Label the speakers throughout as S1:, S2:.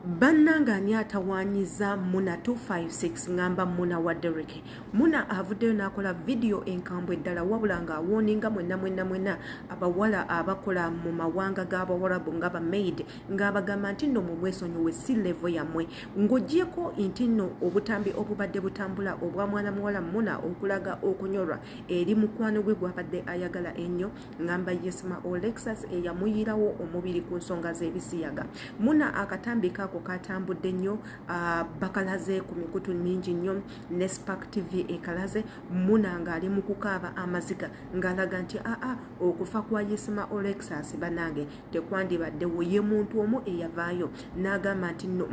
S1: Bannange ani atawaanyiza Muna 256 ngamba Muna wa Derrick. Muna avuddeyo n'akola vidiyo enkambwe ddala wabula ng'awooninga mwenna mwenna mwenna abawala abakola mu mawanga g'Abawarabu nga ba maid ng'abagamba nti nno mumwesonyiwe si levo yammwe. Ng'oggyeeko nti nno obutambi obubadde butambula obwa mwana muwala Muna okulaga okunyolwa eri mukwano gwe gw'abadde ayagala ennyo ngamba Yesma Olexus eyamuyiirawo omubiri ku nsonga z'ebisiyaga. Muna akatambi kaako katambudde nnyo, bakalaze ku mikutu mingi nnyo ne Spark TV ekalaze Muna ng'ali mu kukaaba amaziga ng'alaga nti aa okufa kwa Yesma Olexus banange tekwandibaddewo. Ye muntu omu eyavaayo n'agamba nti nno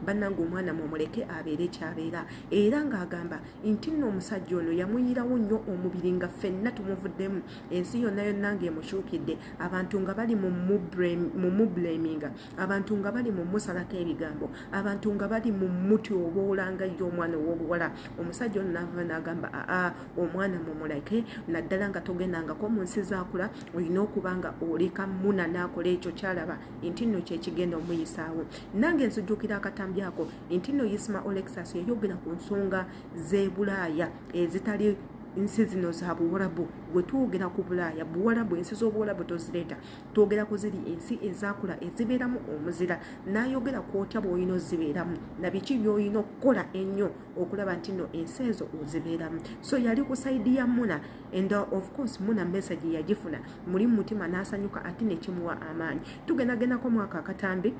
S1: bannange omwana mumuleke abeere kyabeera, era ng'agamba nti nno omusajja ono yamuyiirawo nnyo omubiri nga ffenna tumuvuddemu, ensi yonna yonna ng'emukyukidde, abantu nga bali mu mublaminga, abantu nga bali mu musalako ebigambo, abantu nga bali mu mutyoboola nga ye omwana ow'obuwala. Omusajja ono n'ava n'agamba aa omwana mumuleke, naddala nga togendangako mu nsi zaakula, olina okuba nga oleka Muna n'akola ekyo ky'alaba nti nno kyekigenda omuyisaawo. Nange nzijukira akatambi ako nti nno Yisma Olexus yayogera ku nsonga z'e Bulaaya ezitali nsi zino za Buwarabu. Bwe twogera ku Bulaaya, Buwarabu, ensi z'Obuwarabu tozireeta, twogera ku ziri ensi ezaakula ezibeeramu omuzira. N'ayogera ku otya bw'olina ozibeeramu na biki by'olina okukola ennyo okulaba nti nno ensi ezo ozibeeramu. So yali ku sayidi ya Muna, and of course Muna message yagifuna muli mu mutima n'asanyuka ate ne kimuwa amaanyi. Tugendagendako mwaka akatambi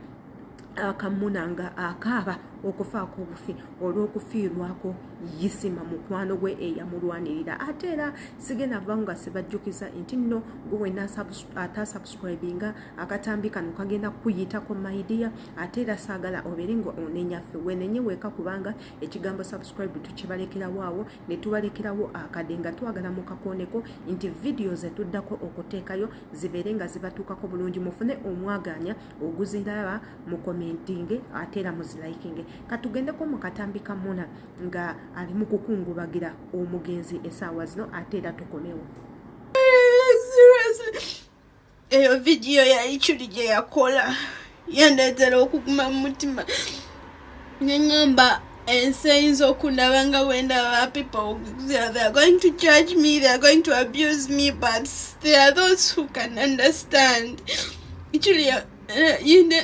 S1: akamuna nga akaaba okufaako obufi olw'okufiirwako Yisima mukwano gwe eyamulwanirira. Ate era sigenda vaawo nga sibajjukiza nti nno gwe wenna atasubscribinga akatambi kano kagenda kukuyitako my dear. Ate era saagala obeere nga onenya ffe, wenenye weeka, kubanga ekigambo subscribe tukibalekerawo awo ne tubalekerawo akade nga twagala mukakooneko nti vidiyo zetuddako okuteekayo zibeere nga zibatuukako bulungi, mufune omwaganya oguziraba, mukomentinge ate era muzilikinge. Katugendeko mu katambi ka Muna nga ali mu kukungubagira omugenzi essaawa zino, ate era tukomewo.
S2: Eyo vidiyo ya Ichuli gye yakola yandeetera okuguma mu mutima, neŋŋamba ensi eyinza okundaba nga bwendaba. People, they are going to judge me, they are going to abuse me, but there are those who can understand. Ichuli, you know,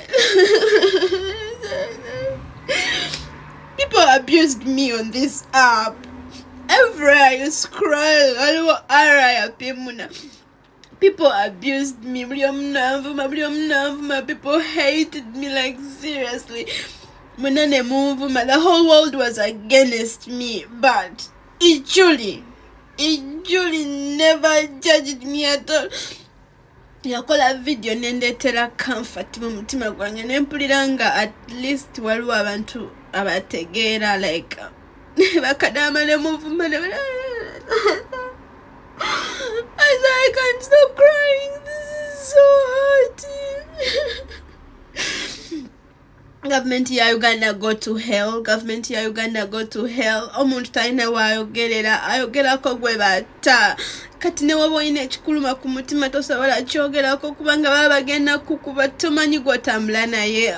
S2: people abused me on this app. Everywhere you scroll, waliwo RIP Muna. People abused me, buli omu nanvuma, buli omu nanvuma. People hated me, like seriously, mwenna ne munvuma. The whole world was against me, but Ichuli, Ichuli never judged me at all. Yakola video nendeetera comfort mu mutima gwange, nempulira nga at least waliwo abantu abategeera. Like bakadama ne muvuma ne I said, I can't stop crying. This is so hurting. Government ya Uganda, go to hell. Government ya Uganda, go to hell. Omuntu talina waayogerera, ayogerako gwe batta. Kati ne waba olina ekikuluma ku mutima tosobola kyogerako kubanga baba bagenda kukuba. Tomanyi gwotambula naye,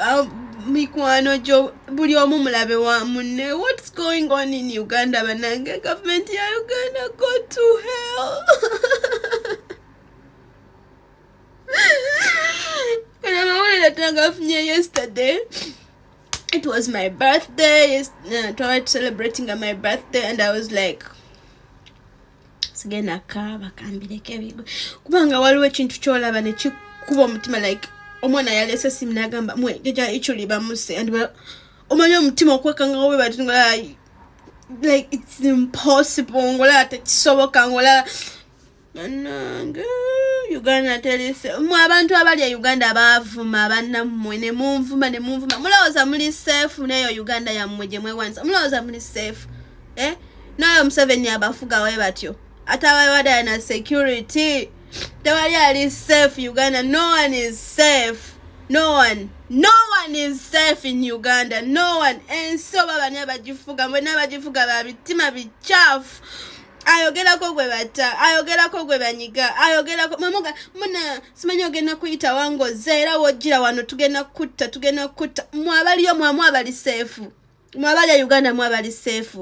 S2: mikwano gyo, buli omu mulabe wa munne. What's going on in Uganda? Banange, government ya Uganda, go to hell. Kana amawulire tagafunye yesterday. It was my birthday. Yes, twabadde celebrating my birthday and I was like, sigenda kaaba, kambireko ebigwe, kubanga waliwo ekintu kyolaba nekikuba omutima. Like omwana yalese simu nagamba, "Mwe, jaja Ichuli bamuse," and omanyi omutima okwekangawo bwe bati nga like it's impossible, ngolaba tekisoboka, ngolaba bannange Uganda terise. Mwe abantu abali e Uganda baavuma bannammwe ne munvuma ne munvuma, mulowooza muli safe neyo Uganda yammwe gye mwewanisa? Mulowooza muli safe, eh? Nayo Museveni abafuga we batyo, ate abawadala na security. Tewali ali safe Uganda. No one is safe. No one, no one is safe in Uganda, no one. Ensi oba bani abagifuga? Mwena abagifuga ba bitima bikyafu. Ayogerako gwe batta, ayogerako gwe banyiga, ayogerako mwemuga muna simanyi ogenda kuyita wangoze era wojjira wano tugenda kutta, tugenda kutta. Mwe abaliyo mwamu abali safe, mwe abali e Uganda mwe abali safe,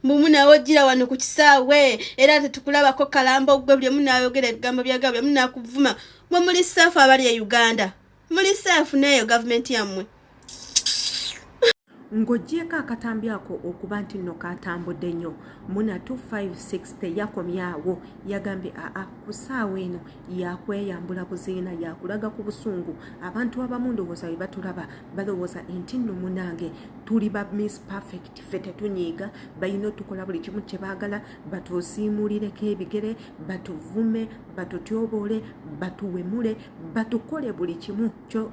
S2: mbu wojjira wano ku kisaawe era tetukulabako kalambo gwe, buli omu n'ayogera ebigambo byagala, buli omu n'akuvuma. Mwe muli safe, abali e Uganda muli safe n'eyo gavumenti yammwe.
S1: Ng'oggyeeko akatambi ako okuba nti nno katambudde nnyo, Muna 256 teyakomyawo. Yagambye aa ku ssaawa eno yakweyambula buziina, yakulaga ku busungu. Abantu abamu ndowooza bwe batulaba balowooza nti nno munange tuli ba Miss Perfect, ffe tetunyiiga, balina otukola buli kimu kye baagala, batusiimuulireko ebigere, batuvume, batutyoboole, batuwemule, batukole buli kimu kyo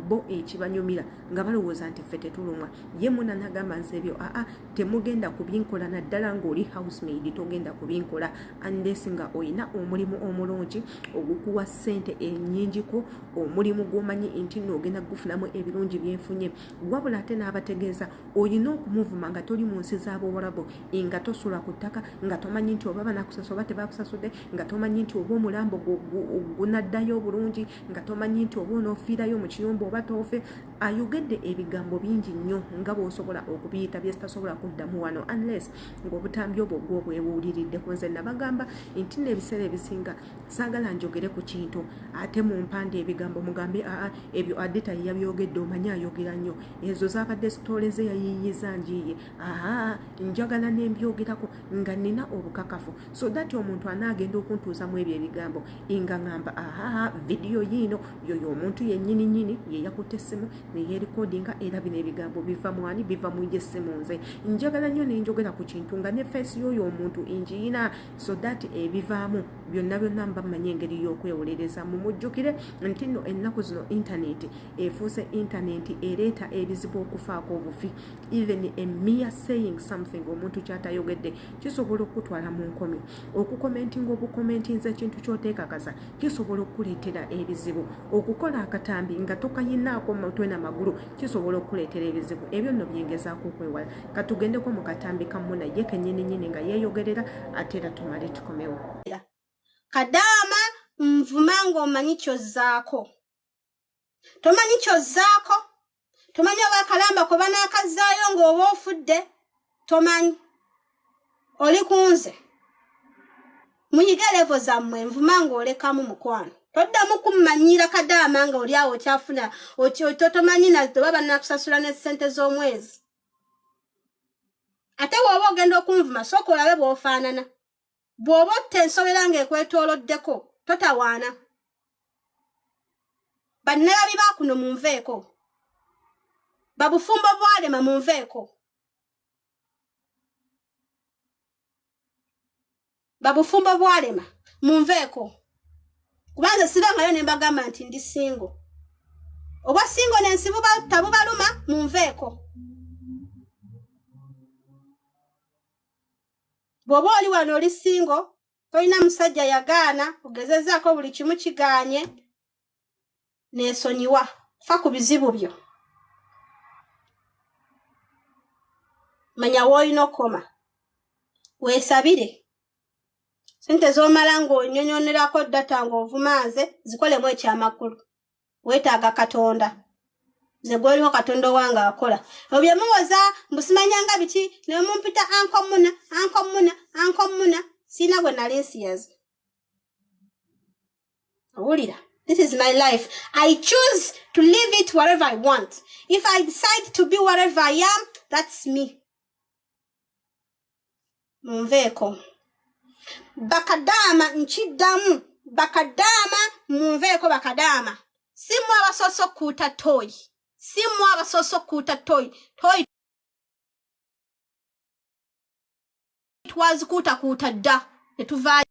S1: bo ekibanyumira, nga balowooza nti ffe tetulumwa. Ye Muna nagamba, nze ebyo aa temugenda kubinkola, naddala ng'oli housemaid togenda kubinkola unless nga olina omulimu omulungi ogukuwa ssente ennyingiko, omulimu gw'omanyi nti nno ogenda gufunamu ebirungi byenfunye. Wabula ate n'abategeeza olina okumuvuma nga toli mu nsi z'abawarabu, nga tosula ku ttaka, nga tomanyi nti oba banakusasa oba tebakusasudde, nga tomanyi nti oba omulambo gunaddayo obulungi, nga tomanyi nti oba onoofiirayo mu kiyumba oba toofe. Ayogedde ebigambo bingi nnyo nga bw'osobola okubiyita byesitasobola kuddamu wano unless ng'obutambi obwo gwo bwewuliriddeko. Nze nabagamba nti n'ebiseera ebisinga saagala njogere ku kintu ate mumpande ebigambo mugambe aa ebyo Adita yabyogedde, omanyi ayogera nnyo, ezo zabadde story ze yayiiyiza njiiye. Aa njagala nembyogerako nga nina obukakafu, so that omuntu anaagenda okuntuuzamu ebyo ebigambo nga ŋŋamba aha, vidiyo yiino, yoyo omuntu yennyini nnyini ye yakutte essimu neyeerikodinga, era bino ebigambo biva mwani, biva mu ye essimu. Nze njagala nnyo nenjogera ku kintu nga ne face y'oyo omuntu njiyina, so that ebivaamu byonna byonna mba mmanyi engeri y'okwewolereza. Mumujjukire nti nno ennaku zino intaneti efuuse intaneti ereeta ebizibu okufaako obufi. Even a mere saying something omuntu kyatayogedde kisobola okukutwala mu nkomyo. Okukomentinga obukomentinza ekintu kyoteekakasa kisobola okukuleetera ebizibu. Okukola akatambi nga tokayinaako mutwe namagulu kisobola okukuleetera ebizibu. Ebyo nno byengezaako okwewala. Katugendeko mu katambi ka Muna ye kennyininyini nga yeeyogerera, ate era tumale tukomewo.
S2: Kadaama, nvuma ng'omanyi kyozzaako, tomanyi kyozzaako, tomanyi oba akalamba kwe banaakazzaayo ng'oba ofudde, tomanyi oli kunze. Muyige level zammwe. Nvuma ng'olekamu mukwano, toddamu kummanyira kadaama nga oli awo okyafuna tomanyi oba banakusasula ne ssente z'omwezi. Ate bw'oba ogenda okunvuma, sooka olabe bw'ofaanana. Bw'oba otta ensobera ng'ekwetooloddeko, totawaana. Bannababi ba kuno munveeko, babufumbo bwalema munveeko, babufumbo bwalema munveeko, kubanze sibangayo ne mbagamba nti ndi single. Obwa single nensi tabubaluma, munveeko. Bw'oba oli wano oli single, tolina musajja, yagaana, ogezezaako buli kimu kigaanye, neesonyiwa, fa ku bizibu byo, manya w'olina okukoma, weesabire sente z'omala ng'onyonyonerako data ng'ovuma nze, zikolemu ekyamakulu. Weetaaga Katonda. Nze gwoliho Katonda owange akola ebyo byemuwoza mbusimanyanga biki nemumpita Uncle Muna, Uncle Muna, Uncle Muna. Siina gwe nali nsiyaza. Owulira? This is my life. I choose to live it wherever I want. If I decide to be wherever I am, that's me. Munveeko bakadaama, nkiddamu, bakadaama munveeko. Bakadaama, si mmwe abasoose okukuuta toyi, si mmwe abasoose okukuuta toyi. Toyi twazikuutakuuta dda ne tuvaayo.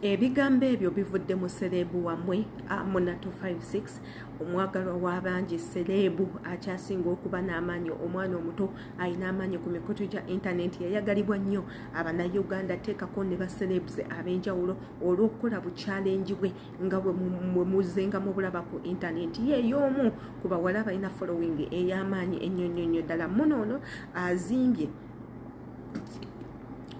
S1: Ebigambo ebyo bivudde mu celeb wammwe Muna 256, omwagalwa w'abangi, celeb akyasinga okuba n'amaanyi, omwana omuto alina amaanyi ku mikutu gya intaneti, yayagalibwa nnyo Abannayuganda, teekako ne ba celebs ab'enjawulo olw'okukola bu challenge bwe nga bwe muzenga mubulaba ku intaneti. Ye y'omu ku bawala balina following ey'amaanyi ennyo nnyo nnyo ddala. Muno ono azimbye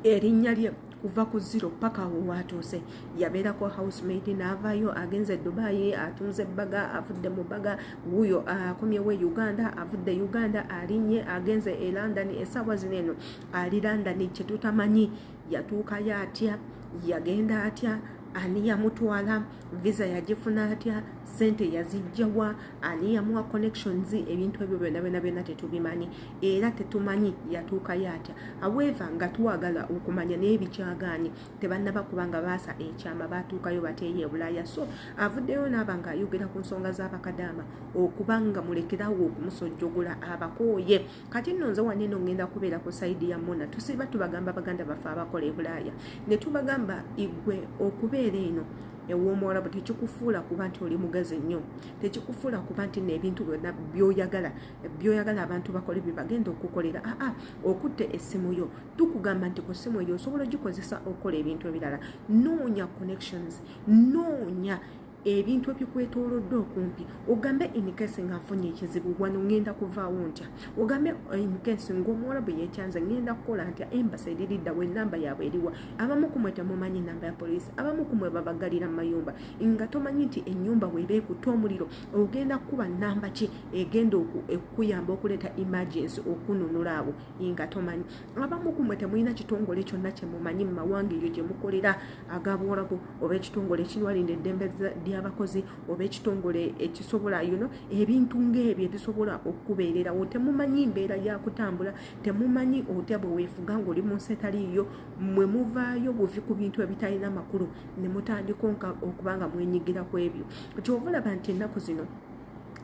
S1: erinnya lye. Kuva ku zero paka awo waatuuse. Yabeerako housemaid, n'avaayo, agenze e Dubai, atunze ebbaga, avudde mu bbaga, wuuyo akomyewo e Uganda, avudde Uganda, alinnye, agenze e London. Essaawa zino eno ali London. Kyetutamanyi, yatuukayo atya? Yagenda atya? Ani yamutwala? Visa yagifuna atya? Sente yazijjawa? Ani yamuwa connections? Ebintu ebyo byonna byonna byonna tetubimanyi, era tetumanyi yatuukayo atya. However, nga twagala okumanya, naye bikyagaanye, tebannaba kubanga baasa ekyama batuukayo bateeyo e Bulaaya. So avuddeyo naaba nga ayogera ku nsonga z'abakadaama, okuba nga mulekerawo okumusojjogola, abakooye. Kati nno nze waneno ngenda kubeera ku side ya Muna. Tusiba tubagamba, baganda baffe abakola e Bulaaya, ne tubagamba, igwe okubeera eno ew'omuwalabu tekikufuula kuba nti oli mugezi nnyo, tekikufuula kuba nti n'ebintu byonna byoyagala byoyagala abantu bakole bye bagenda okukolera. Aa, okutte essimu yo, tukugamba nti ku ssimu eyo osobola ogikozesa okukola ebintu ebirala. Noonya connections, noonya ebintu ebikwetoolodde okumpi, ogambe, "In case nga nfunye ekizibu wano, ngenda kuvaawo ntya?" Ogambe, "In case ng'omuwala bwe yekyanze, ngenda kukola ntya? Embassy eririddawo, enamba yaabwe eriwa?" Abamu kumwe temumanyi namba ya poliisi. Abamu kumwe babagalira mu mayumba nga tomanyi nti ennyumba bweba ekutte omuliro, ogenda kukuba namba ki egenda okuyamba okuleeta emergency okununula abo, nga tomanyi. Abamu kumwe temulina kitongole kyonna kyemumanyi mu mawanga eyo gye mukolera agabuwalabu, oba ekitongole ekirwalinda eddembe ly'abakozi, oba ekitongole ekisobola ebintu ng'ebyo ebisobola okubeererawo. Temumanyi mbeera yakutambula, temumanyi otya bwe weefuga ng'oli mu nsi etaliiyo. Mmwe muvaayo buvi ku bintu ebitalina makulu ne mutandika okuba nga mwenyigira ku ebyo. Kyova olaba nti ennaku zino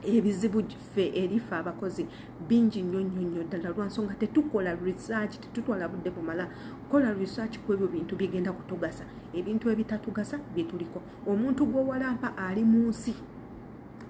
S1: ebizibu ffe erife abakozi bingi nnyo nnyo nnyo ddala, lwansonga tetukola research, tetutwala budde bumala kola research ku ebyo bintu bigenda kutugasa. Ebintu ebitatugasa byetuliko. Omuntu gwewalampa ali mu nsi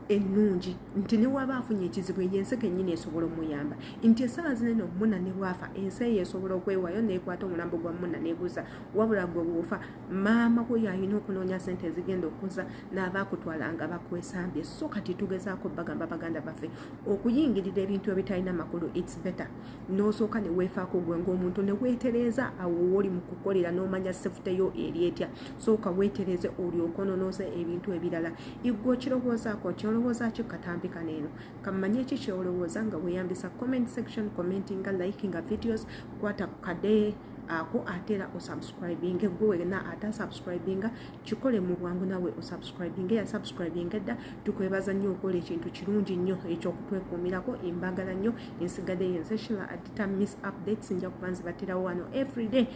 S1: ennungi, nti ne waba afunye ekizibu, eyo ensi kennyini esobola omuyamba, nti essaawa zinene Muna ne bwafa, ensi eyo esobola okwewayo neekwata omulambo gwa Muna neguza. Wabula gwe bwofa, maama gwe yalina okunoonya sente ezigenda okuza n'abaakutwala nga bakwesambye. So kati tugezaako bagamba, baganda baffe, okuyingirira ebintu ebitalina makulu, it's better n'osooka ne weefaako gwe ng'omuntu, ne weetereeza awo wooli mu kukolera, n'omanya safety yo eri etya. Sooka weetereze, olyoke ononoose ebintu ebirala. Igwe okirowoozaako, kyolowooza ki katambi kano eno? Kammanye eki kyolowooza nga weeyambisa comment section, commentinga, likinga videos, kwata kade ako, ate era osubscribinge. Gwe wena atasubscribinga, kikole mu bwangu nawe osubscribinge. Yasubscribinga edda, tukwebaza nnyo, okola ekintu kirungi nnyo ekyokutwekuumirako. Embagala nnyo. Ensigadde yenze Shila Adita. Miss updates nja kuba nzibaterawo wano everyday.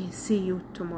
S1: See you tomorrow.